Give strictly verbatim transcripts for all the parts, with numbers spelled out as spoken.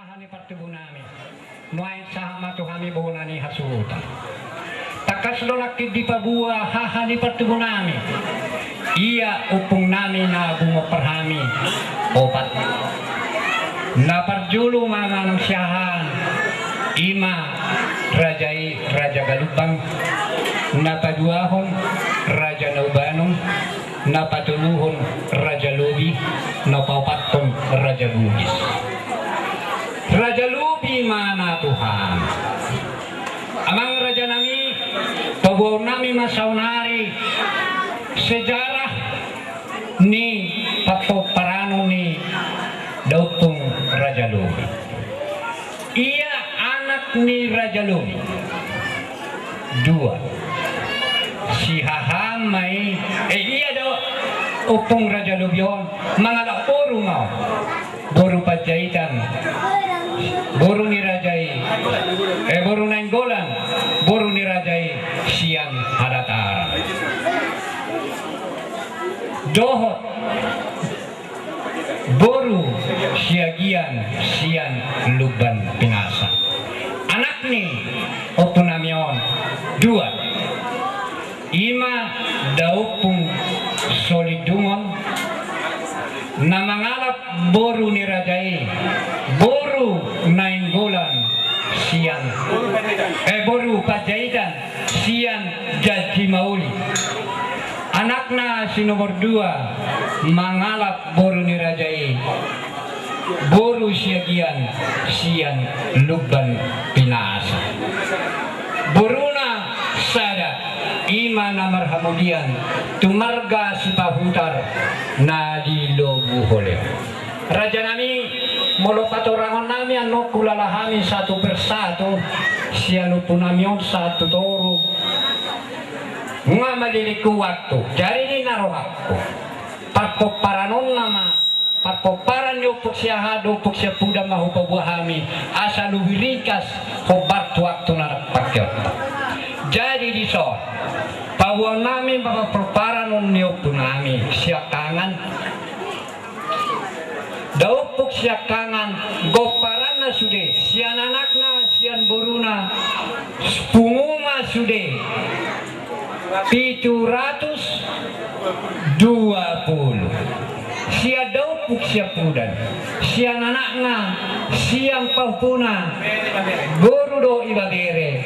Haha ni partubu nami, nuaeng sahat ma tu hami bona ni hasuhuton. Tangkas do nangkin dipaboa haha ni partubu nami, ia ompung nami na bumompar hami opat. Na parjolo manang sihahaan, i ma raja i Raja Galumbang, na paduahon Raja Naubanon, na patoluhon Raja Lobi, na paopathon Raja Bugis. Raja Lobi ma na tu hami. Amang raja nami, paboaon nami ma saonari sejarah ni parpomparanon ni daompung Raja Lobi. Ia anak ni Raja Lobi dua. Sihahaan ma i, eh, ia do ompung Raja Lobi on mangalap boru ma on. Boru Panjaitan, boru ni raja i, eh, boru Nainggolan, boru ni raja i sian Hadataran. Dohot boru Siagian sian Lumban Pinasa. Anak ni ompung nami on dua. I ma daompung Solindungon na mangalap boru ni raja i, boru Nainggolan sian, eh, boru Panjaitan sian Janji Mauli. Anakna si nomor dua mangalap boru ni raja i, boru Siagian sian Lumban Pinasa. Boruna sada, i ma na marhamulian tu marga Sipahutar na di Lobu Holeo. Raja nami, molo patorangon nami annon hulala hami satu persatu sian ompu nami on sahat tu toru, nunga malilingku waktu. Jadi di na rohangku, parpomparan on nama, parpomparan ni ompung Siahaan dohot ompung Siampudan ma hupaboa hami, asa lebih ringkas hombar tu waktu na pangkeonta. Jadi dison, paboaon nami ma parpomparan on ni ompu nami siangkangan. Daompung siangkangan, gomparanna sude, sian anakna, sian boruna, pungu ma sude pitu ratus dua pulu. Sian daompung Siampudan, sian anakna, sian pahompuna, boru dohot ibebere,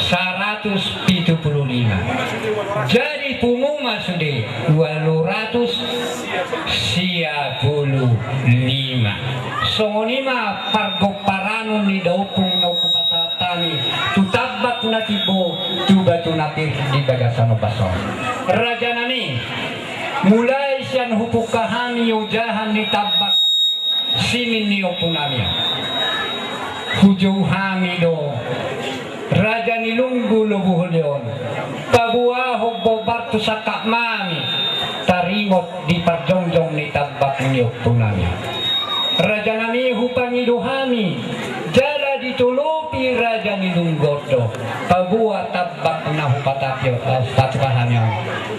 saratus pitu pulu lima. Jadi pungu ma sude ualu ratus sia pulu lima. Songon i ma pargomparanon ni daompung na hupasahat hami tu tambak na timbo, tu batu na pir di bagasan ombas on. Raja nami, mulai sian hupungka hami ojahan ni tambak simin ni ompu nami on, hujou hami do Raja ni Lunggu Lobu Holeo on paboahon hombar tu sangkap nami, taringot di parjongjong ni tambak ni ompu nami. Raja nami, hupangido hami jala ditolopi Raja ni Lunggu on do paboa tambak na hupatupa hami on,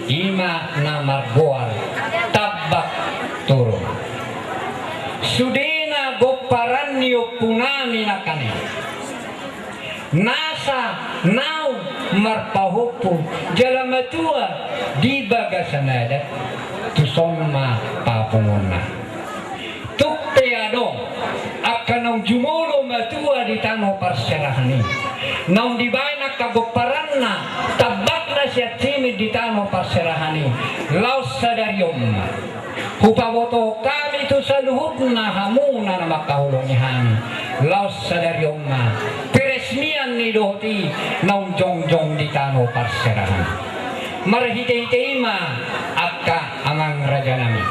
i ma na margoar Tambak Turun. Sudena gomparan ni ompu nami nangkaning nasa naung marpahompu jala matua di bagasan adat, tuson ma papunguonna. Tung pe adong angka naung jumolo matua di tano parserahan i, naung dibaen angka gomparanna, tambakna sian simin di tano parserahan i, laos sadari on ma hupabotohon hami tu saluhutna hamuna na mangkaholongi hami, laos sadari on ma peresmian ni dohot i naung jongjong di tano parserahan. Marhitehite i ma, angka amang raja nami,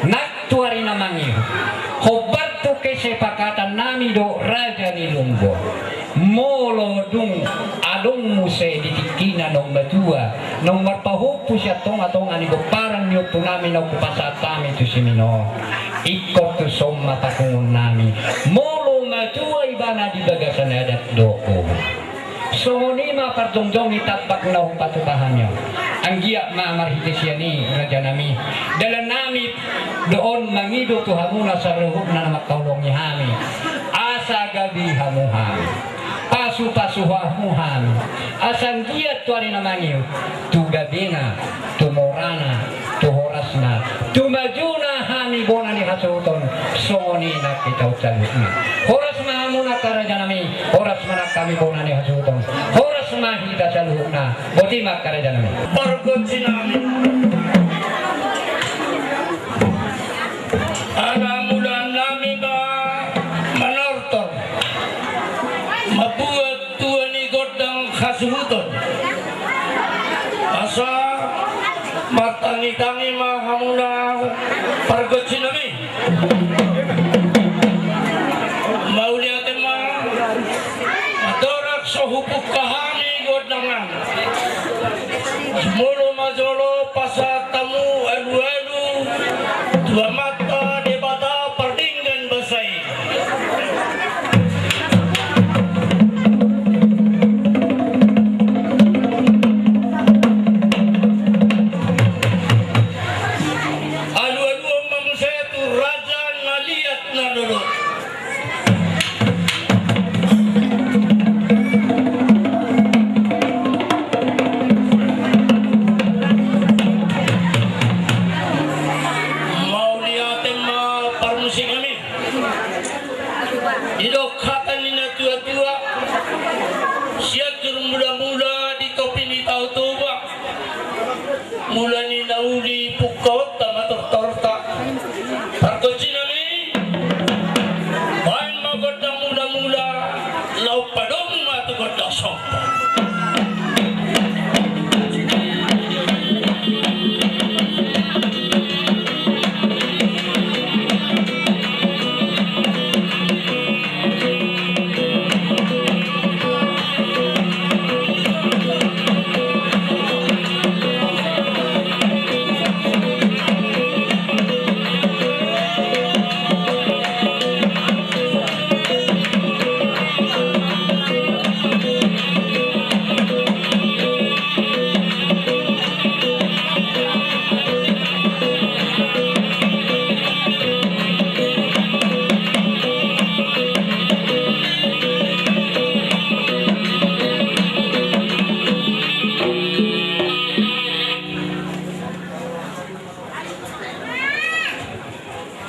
nang tu ari na mangihut, hombar tu kesepakatan nami dohot Raja ni Lunggu on, molo dung adong muse di tingkina naung matua, naung marpahompu sian tongatonga ni gomparan ni ompu nami naung hupasahat hami tu simin on, ingkon tuson ma papunguon nami, molo matua ibana di bagasan adat dohot uhum. Songon i ma parjongjong ni tambak na hupatupa hami on. Anggiat ma marhite sian i, rajanami, dalannami do on mangido tu hamuna saluhutna na mangkaholongi hami, asa gabe hamu hami, pasupasu hamu hami, asa anggiat tu ari na mangihut, tu gabena, tu morana, tu horasna, tu majuna hami bona ni hasuhuton, songon i nang hita saluhutna. Horas ma hamuna angka rajanami, horas ma nang hami bona ni hasuhuton, horas ma hita saluhutna. Boti ma angka rajanami. Pargonsinami. Ala mulanami ma manortor, mambuat tua ni gondang hasuhuton. Asa martangitangi ma hamuna pargonsinami. Mauliate ma. Andorang so hupungka hami gondang an, molo ma jolo pasahat hamu alualu tu Amanta Debata pardenggan basa i. Alualuhon ma muse tu raja na liat na lolo. Mauliate ma parmusiknami. Didok hata ni natuatua, sian jur mulamula di topi ni Tao Toba, mula ni na uli pungkaonta ma tortorta. Pargonsinami, baen ma gondang mulamula, laho padomu ma tu gondang somba.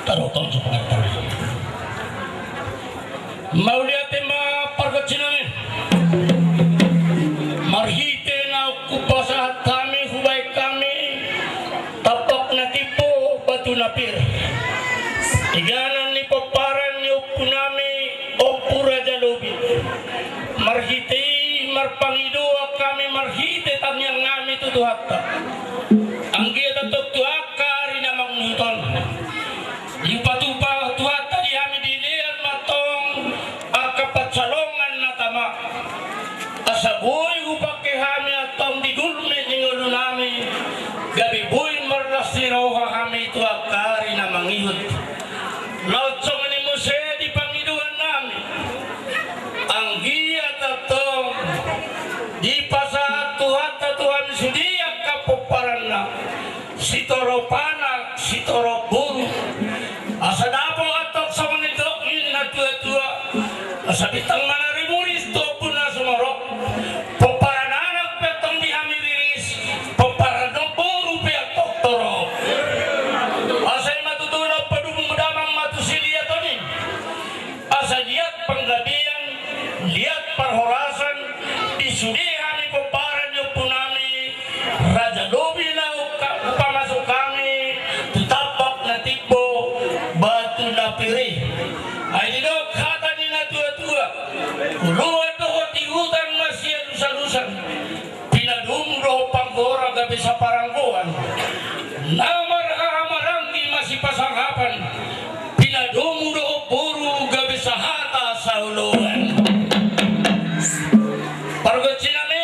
Taro tonsu pengertian. Mauliate ma pargonsinami. Marhite na hupasahat hami, hubaen hami tambak na timbo, batu na pir, inganan ni pomparan ni ompunami, Ompu Raja Lobi. Marhite i marpangidoan hami, marhite tangiangnami tu Tuhanta, anggiat antong tu angka ari na mangihut on, dipatupa Tuhanta di hami, dilean ma antong angka pansalongan na tama, asa boi hupangke hami antong di gulmit ni ngolunami, gabe boi marlas ni roha hami tu angka ari na mangihut. Laos songon i muse di pangidoannami, anggiat antong dipasahat Tuhanta tu hami sude angka pomparanna, sitorop anak, sitorop boru, asa dapot antong songon nidok ni natuatua, asa bintang manari muris tu ombun na sumorop, pomparan anak pe antong di hami riris, pomparan boru pe antong torop. Asa i ma tutu na padumu damang ma tu siliaton i, asa liat panggabean, liat parhorasan di sude hami pomparan ni ompunami Raja Lobi na huka-, hupamasuk hami tu tambak na timbo, batu na pir i. Ai didok hata ni natuatua, oloan dohot ihutan masialusalusan, pinadomu dohot panggora gabe saparanggoan, na marhahamaranggi masipasangapan, pinadomu dohot boru gabe sahata saoloan. Pargonsinami,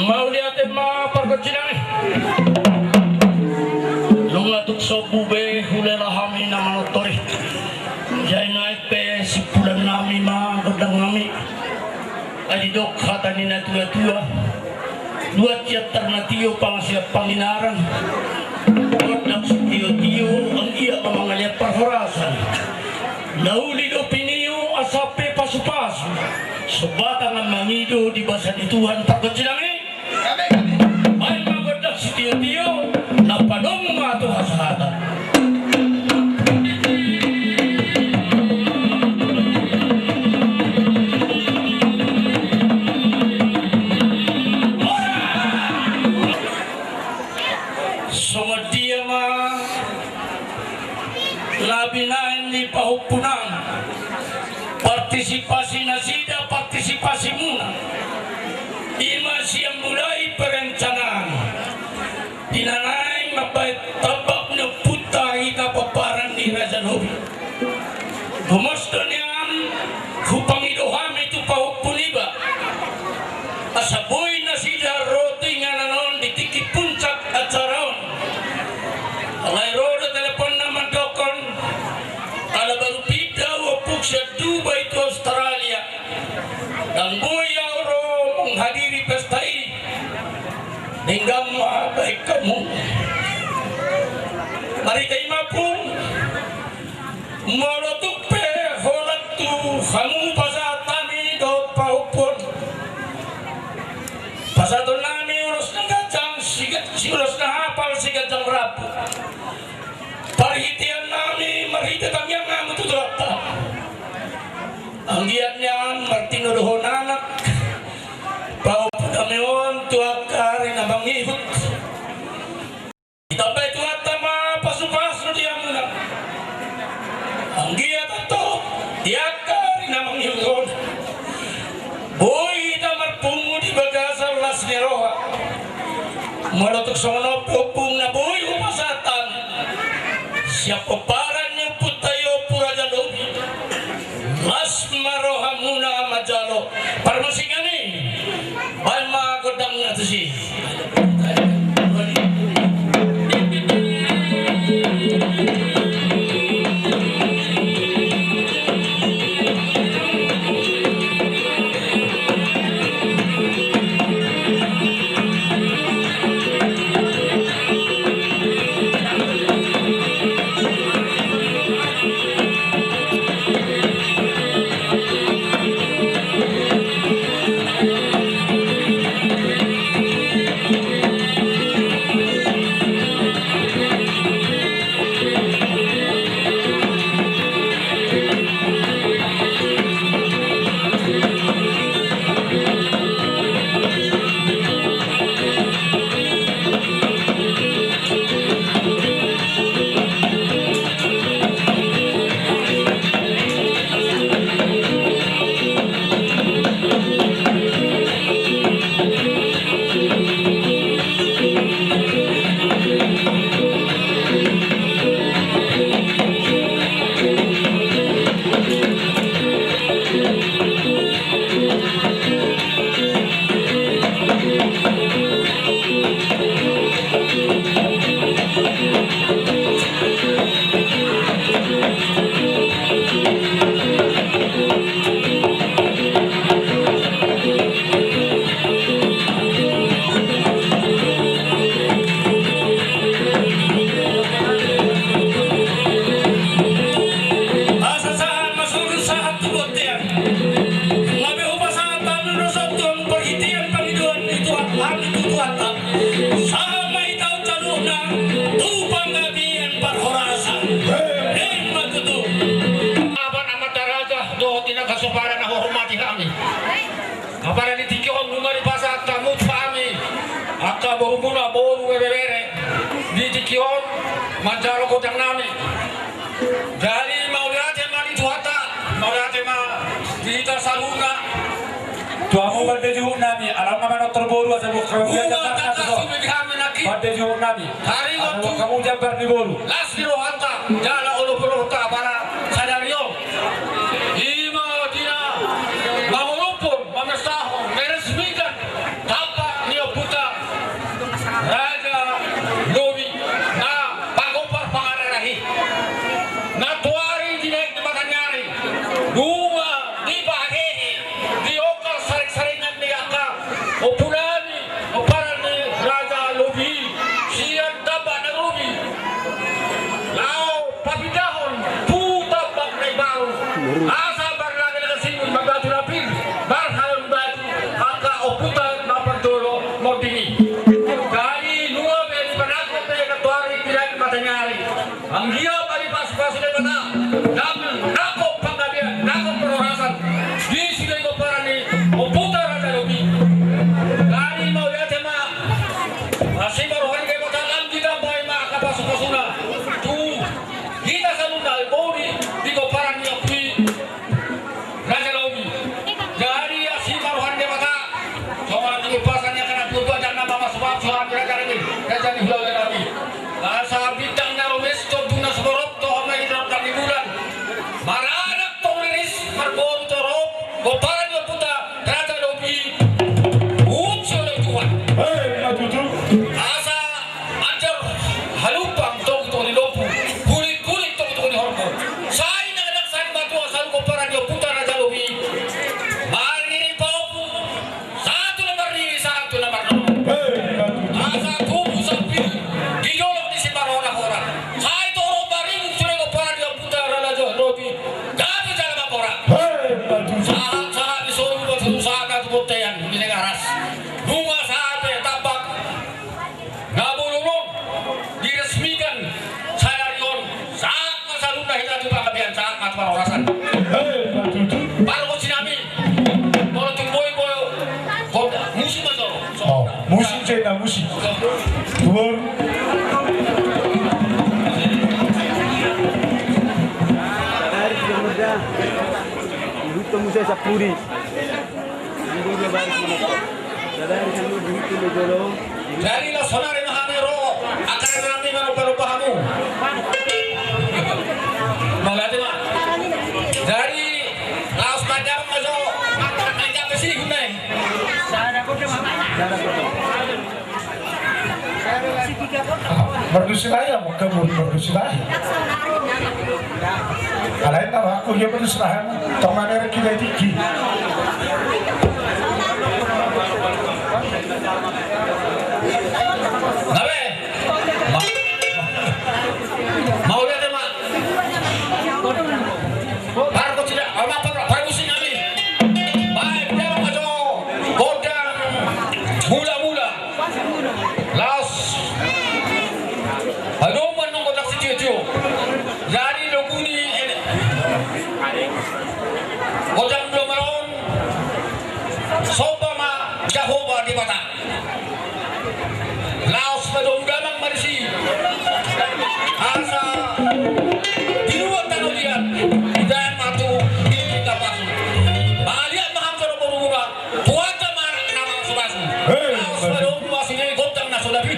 Mauliate ma pargonsi nami. Nunga tung sombu be hulela hami na manortor i. Jadi naeng pe simpulan nami ma gondang nami. Ai didok hata ni natuatua: Luat sian tarna tio, pangasian panginaran. Gondang sitiotio, anggiat ma mangalean parhorasan. Na uli do pinio asa pe pasupasu. Somba tangan mangido di basa ni Tuhan pargonsi nami. Baen ma gondang sitiotio, na padomu ma tu hasahatan. Songon dia ma na binaen ni pahompunami, partisipasi nasida, partisipasimuna, i ma sian mulai perencanaan, di na naeng mambaen tambak ni ompunta hita pomparan ni Raja Lobi. Gomos do nian hupangido hami tu pahompu niba, asa boi nasida ro tu inganan on di tingki puncak acara on. Alai ro do teleponna mandokkon, ala baru pinda au ompung sian Dubai tu Australia, ndang boi au ro menghadiri pesta i. Denggan ma baen hamu. Marhite i ma, Ompung, molo tung pe holan tu hamu pasahat hami dohot pahompu on, pasahaton nami ulos na ganjang, siga-, si ulos na hapal, siganjang rambu. Parhitean nami marhite tangiang hamu tu Tuhanta. Anggiat nian martinodohon anak pahompu nami on tu angka ari na mangihut. Ditambai Tuhanta ma pasupasu di hamuna. Anggiat antong di angka ari na mangihut on, boi hita marpungu di bagasan las ni roha. Molo tung songon on pe, Ompung, na boi hupasahat hami sian pomparan ni ompunta i, Ompu Raja Lobi, las ma rohamuna manjalo parmusikan i. Baen ma gondangna tusi. Asa sahat ma suhut, sahat tu bontean. Gabe hupasahat hami do songon parhitean pangidoan ni Tuhan, hami tu Tuhanta. Sahat ma hita on saluhutna tu panggabean parhorasan. Emma tutu. Amang, amanta raja dohot inanta somparan na huhormati hami. Apala di tingki on nunga dipasahat hamu tu hami angka borumuna, boru, bere-bere di tingki on manjalo gondang nami. Jadi mauliate ma di Tuhanta, mauliate ma di hita saluhutna. Tu hamu pande juhut nami, ala nunga manortor boru asa buat hamu jambar ni boru. Pande juhut nami, ala buat hamu jambar ni boru. Las ni rohanta jala olo-olo rohanta apala sadari on, i ma di na mangolophon, mamestahon, meresmikan tambak Asa marlangit na simbul, marbatu na pir, marhalong batu angka ompunta na parjolo monding i. Jadi nunga be dipanangkok be nantoari, pinangit mataniari. Anggiat ma dipasupasu Debata, nangkok panggabean, nangkok parhorasan di sude pomparan ni ompunta Raja Dobi. Jadi mauliate ma, asi ma roha ni Debata, lam ditambai ma angka pasupasuna tu hita saluhutna, boi di pomparan ni ompu i Raja Dobi. Jadi asi ma roha ni Debata, songon na pinungpasan ni angka na tuatua, jala na mamasupasu hami raja nami, raja ni hula-hula nami. Asa bintang na rumiris, tondung na sumorop, toho ma i di rondang ni bulan. Maranak tong riris, marboru torop, pomparan ni ompunta Raja Dobi, huhut sioloi Tuhan. Hei, na tutu. Asa anjar halumpang togu-togu ni lombu, guling-guling togu-togu ni horbo. Sai na gadang, sai matua saluhut pomparan ni ompunta Raja Dobi. Marnini paopu, sahat tu na marnini, sahat tu na marnono. Hei, na tutu. Asa tubu sampit di dolok ni Simarora-hora. Sai torop maribuk sude pomparan ni ompunta Raja Dobi, gabe jala mambora. Hei, na tutu. Sahat, sahat di solu, sahat tu bontean, di Megaras. Nunga sahat be tambak na bolon on diresmikan sadari on, sahat ma saluhutna hita tu panggabean, sahat ma tu parhorasan. Hei, na tutu. Pargonsi nami, molo tung boi, boi, musik ma jolo. Oh, musik, cek na musik. Tuor. Dari sudah muda, ibu temu saya sapuri. Jadi laos sonari ma hami ro, angka raja nami, manomba-nomba hamu. Mauliate ma. Jadi laos manjalo ma jo. Manjalo sini guna. Mardusi lahi, amu kabur mardusi lahi. Alai na aku dia mardusi lahi, tong mana kita tinggi. Gabe. Ma-, mauliate ma. Pargonsi nami. Baik, dia ma jo. Gondang mula-mula. Laos padomu annon gondang sitio-tio. Jadi logu ni, eh, gondang mula-mula on, somba ma Jahowa Debata. Laos padomu damang ma disi. Asa di luat tano liat, di dalam matu, di kita pasu. Mauliate ma hamu jolo boru muna. Tuanta ma na mamasupasu. Hei, laos padomu ma sude gondang na so dapi.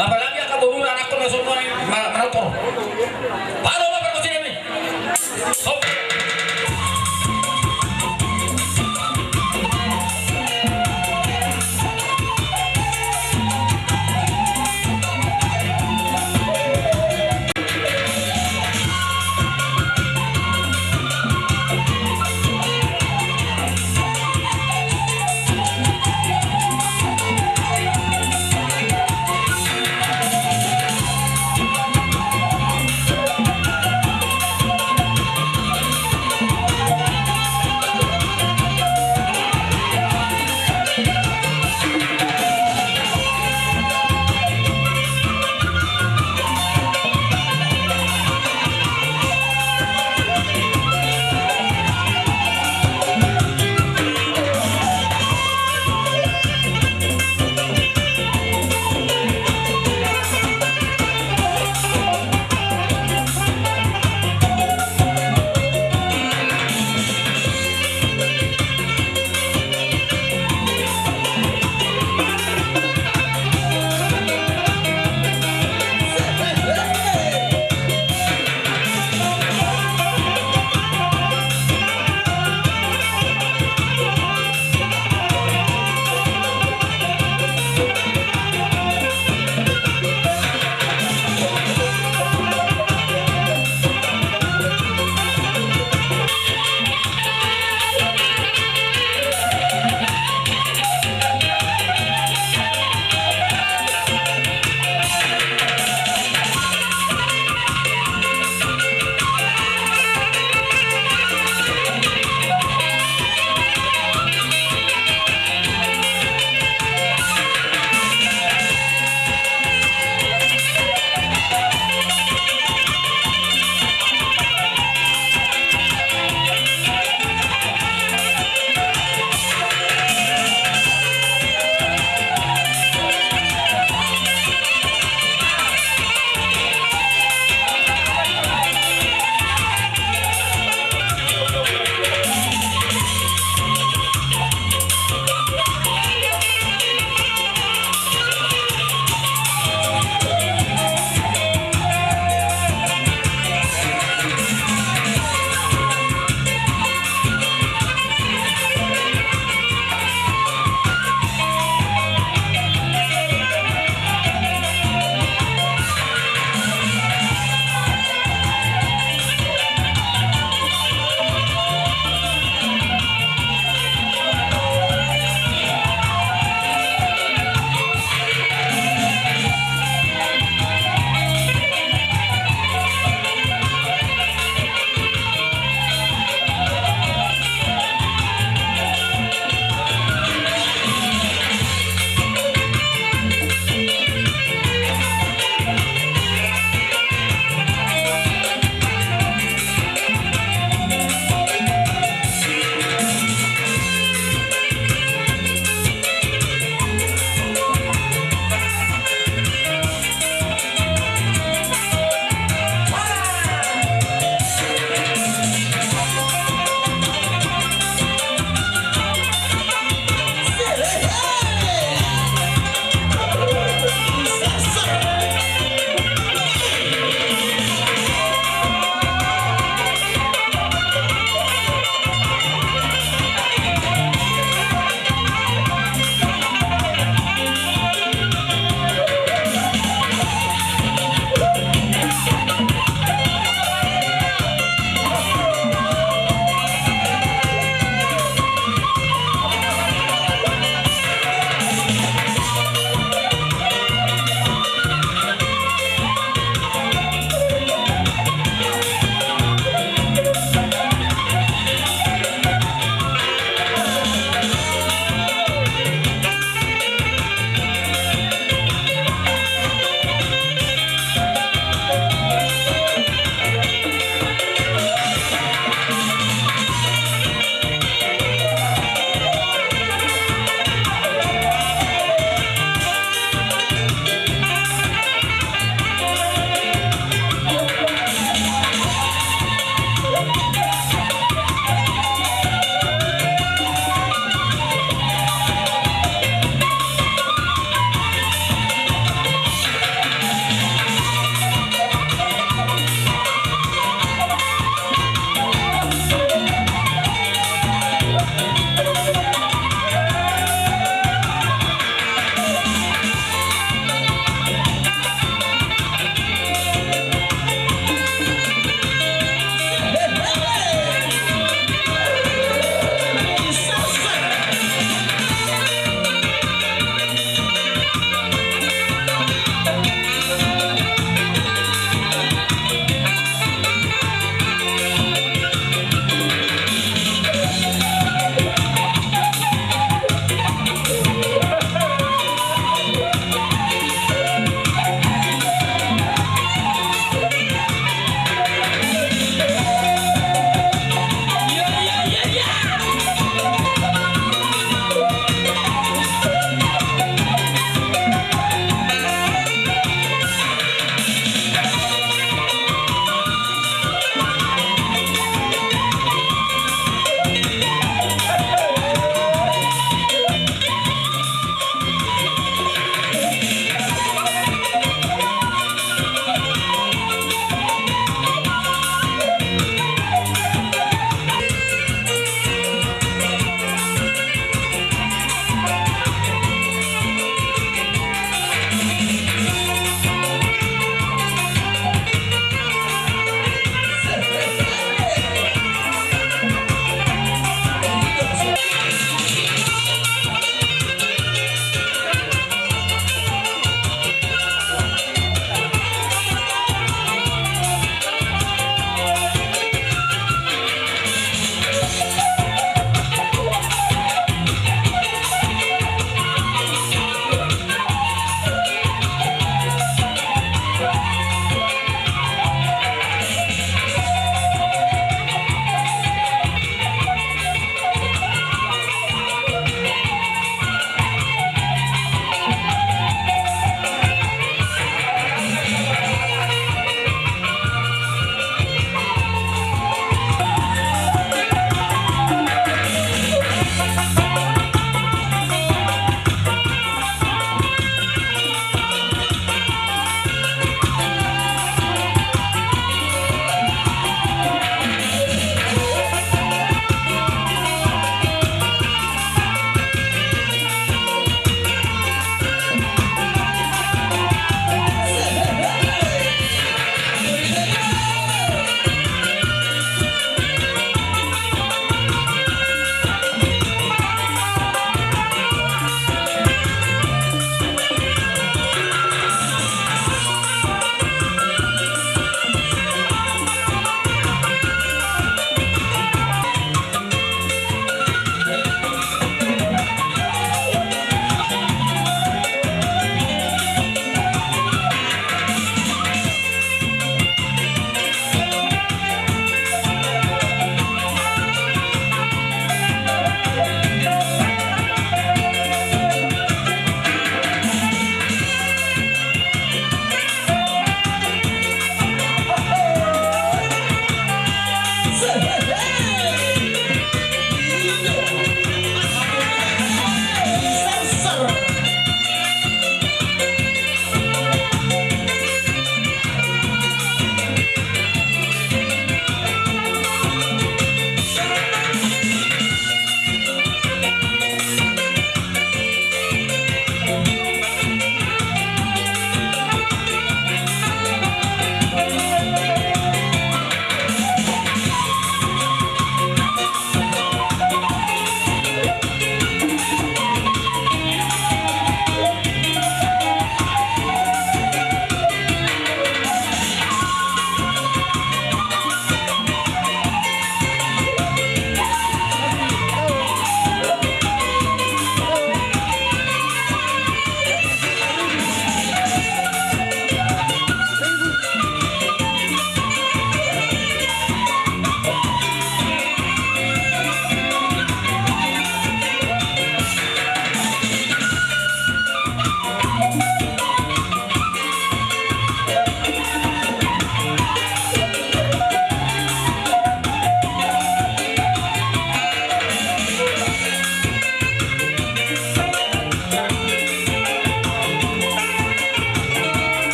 Apalagi angka boru na anakkon na so ma-, manortor. Pado ma pargonsi nami. Sok.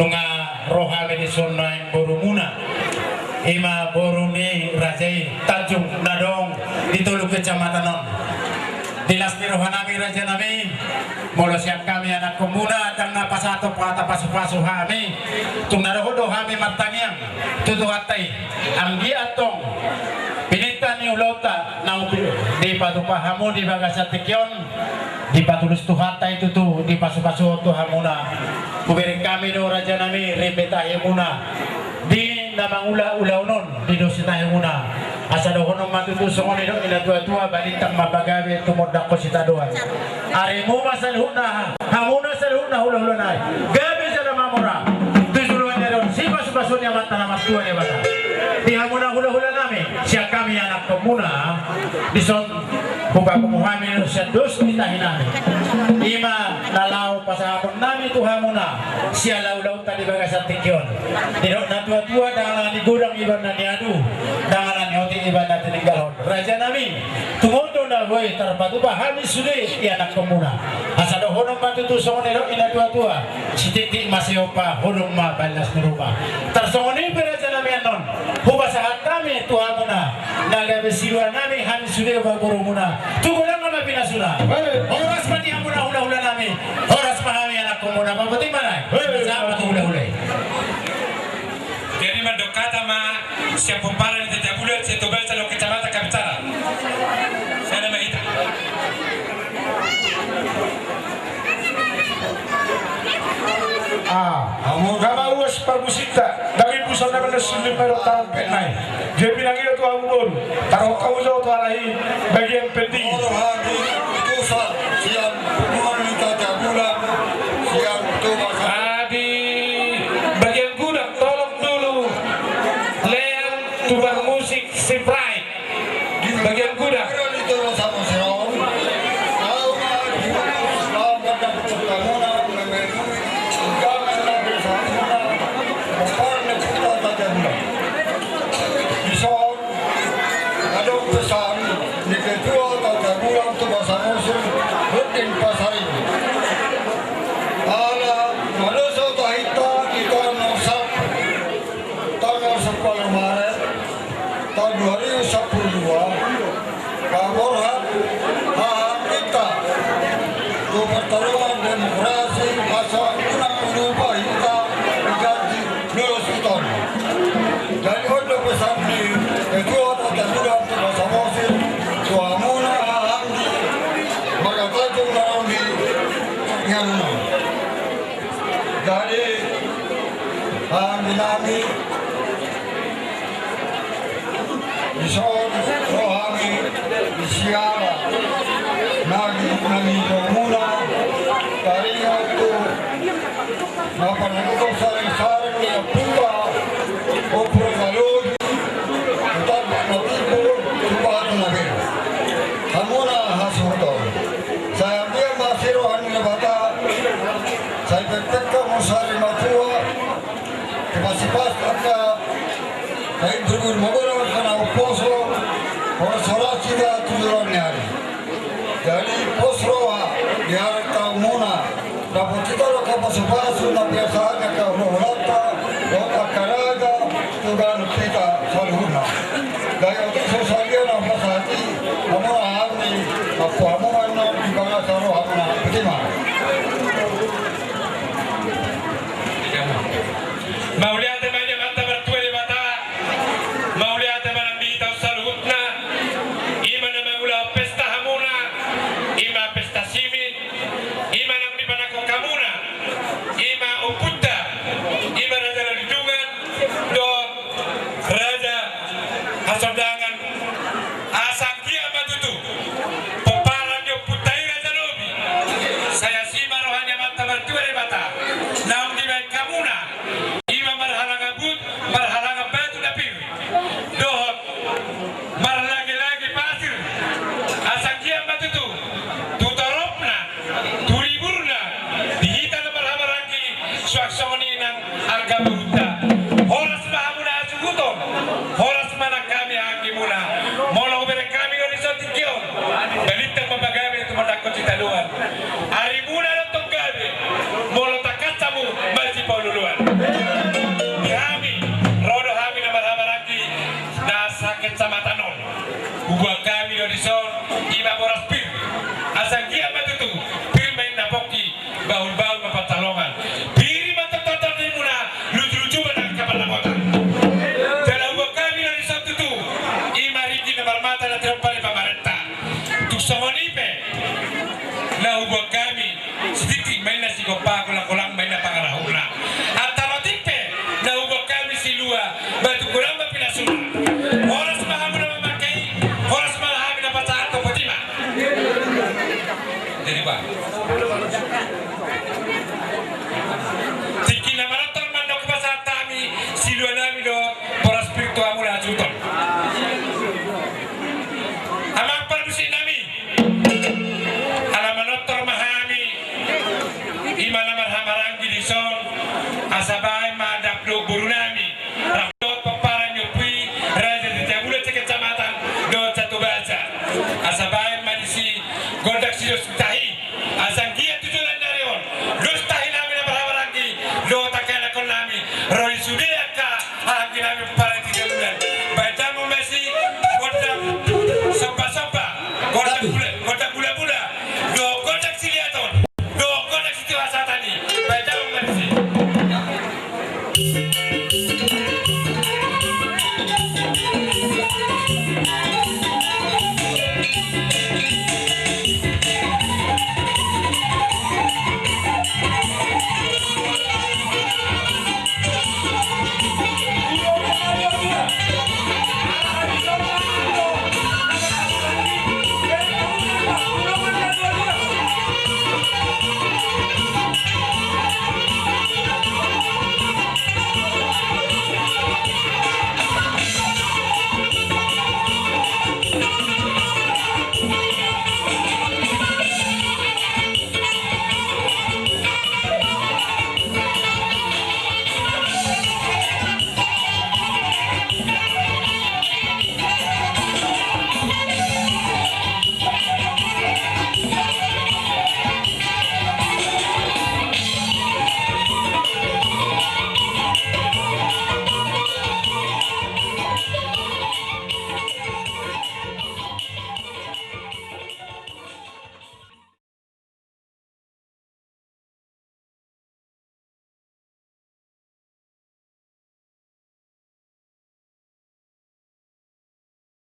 Nunga ro hami dison nuaeng borumuna, i ma boru ni raja i Tanjung na adong di tolu kecamatan on. Di las ni roha nami raja nami, molo sian hami anakkonmuna ndang na pasahat hata pasupasu hami, tung na dohot do hami martangiang tu Tuhanta i, anggiat antong pinangido ni ulaonta naung dipatupa hamu di bagasan tingki on, dipatulus Tuhanta i tutu, dipasupasu tu hamuna. Hubereng hami do raja nami rim ni tahimuna di na mangula ulaon on di dos ni tahimuna. Asa dohonon ma tutu songon nidok ni natuatua, balintang ma pagabe tumundalhon sitadoan. Arimu ma saluhutna, hamuna saluhutna hulahula nami, gabe jala mamora tu joloan ni ari on sipasupasu ni Amanta na martua Debata. Di hamuna hulahula nami, sian hami anakkonmuna, dison hupapungu hami sian dos ni tahi nami, i ma na laho pasahaton nami tu hamuna sian ulaonta di bagasan tingki on. Didok natuatua, ndang ala ni godang ibana na niadu, ndang ala ni otik ibana na tininggalhon. Raja nami, tumundalhon do na boi tarpatupa hami sude i anakkonmuna. Asa dohonon ma tutu songon nidok ni natuatua, sititi ma siompa, holong ma ballas ni ruma. Tarsongon i pe raja nami annon, hupasahat hami tu hamuna na gabe silua nami, hami sude borumuna, tu godang ma pinasuna. Horas ma di hamuna hulahula nami, horas ma hami anakkonmuna, pabotima nai. Sahat ma tu hulahula i. Jadi mandok hata ma sian pomparan ni Tatabula, sian Tobasan dohot Kecamatan Kapicara. Sada ma hita. Ah, hamu na mauas parmusikta, daging busan na mendesundin merok tampek nai. Jadi pinangido tu hamu boru, taruhon hamu jo tu halahi bagian pending. Molo hami utusan sian punguan ni Tatabula, sian Tobasan. Adi bagian gudang, tolong dulu lean tu parmusik si Pride. Bagian gudang. Dison adong pesan ni ketua Tatabula tu Basabasi, Rudin Pasaribu. Ala manoso tahinta di tanggal sap-, tanggal sepuluh Maret tahun dua ribu sepuluh dua, paborhat hahaangginta tu pertarungan demokrasi asa unang lupa hita di janji lulus uton. Jadi on do pesan ni ketua Tatabula tu Basabasi tu hamuna hahaanggi marga Tanjung na adong di inganan on. Jadi hahaanggi nami, dison ro hami di siala na di-, na nidokmuna, taringot tu na panangiangkon sareng-sareng ni ompunta, ompu Raja Lobi, tu Tambak na Timbul, tu Batu na Bela. Hamuna hasuhuton. Sai ambiar ma asi roha ni Debata, sai pekpek hamu sari matua, dipasipas angka na imbur-imbur magodang angka na umposo, horas-horas hita tu joloan ni ari. Jadi pos roha di ari taonmuna, dapot hita do angka pasu-pasu na pinasahat ni angka hulahulanta dohot angka raja tu ganup hita saluhutna. Jadi otik so sadia na hupasahat i, hamuna hami, ampu hamu ma annon di bagasan rohamuna. Botima. Mauliate ma di Amanta Martua Debata, mauliate ma nang di hita on saluhutna, i ma na mangulahon pesta hamuna, i ma pesta simin, i ma nang dipanangkok hamuna, i ma ompunta, i ma Raja Nalidungan dohot Raja Hasondangan. Asa anggiat ma tutu pomparan ni ompunta i Raja Lobi, sai asi ma roha ni Amanta Martua Debata, naung dibahen hamuna, i ma marhalangan but, marhalangan batu na pir, dohot marlage-lage pasir. Asa anggiat ma tutu tu toropna, tu riburna, di hita na marhahamaranggi, suang songon i nang angka borunta. Horas ma hamuna hasuhuton, horas ma nang hami hahaanggimuna. Molo hubereng hami on di son tingki on, balintang ma pagabe tumundalhon sitadoan. Arimuna do tong gabe, molo tangkas hamu masipaolo-oloan. Maranggi dison, asa baen ma dapdok borunami.